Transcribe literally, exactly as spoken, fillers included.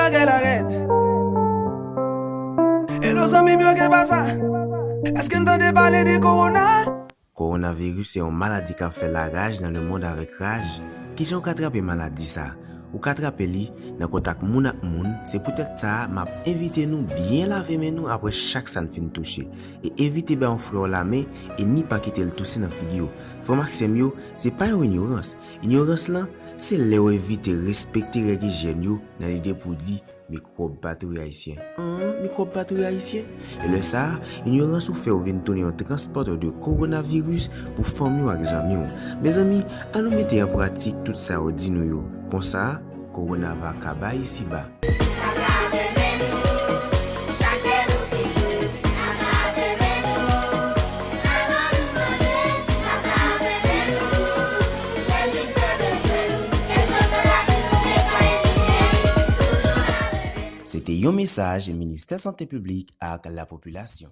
Bagay la rèd. Hello zanmi m yo, gen pa sa? Èske n tande pale de kowona? Kowonaviris se yon maladi k ap fè laraj nan lemonn avèk raj. Kijan w ka trape maladi sa? Ou ka trape li nan kontak moun ak moun. Se poutèt sa a, m ap envite nou byen lave men nou apre chak sa n fin touche. E evite bay yon frè w lamen e ni pa kite l touse nan figi w. Frè m ak sè m yo, se pa yon inyorans. Inyorans lan, se lè w evite respekte règ ijyèn yo nan lide pou di mikwòb pa touye ayisyen. An, mikwòb pa touye ayisyen? E lè sa a, inyorans ou fè w vin tounen yon transpòtè de kowonaviris pou fanmi w ak zanmi w. Mezanmi, ann nou mete an pratik tout sa yo di nou yo. Konsa, kowona va kaba isiba. Se te yon mesaj Ministè Sante Piblik ak Lapopilasyon.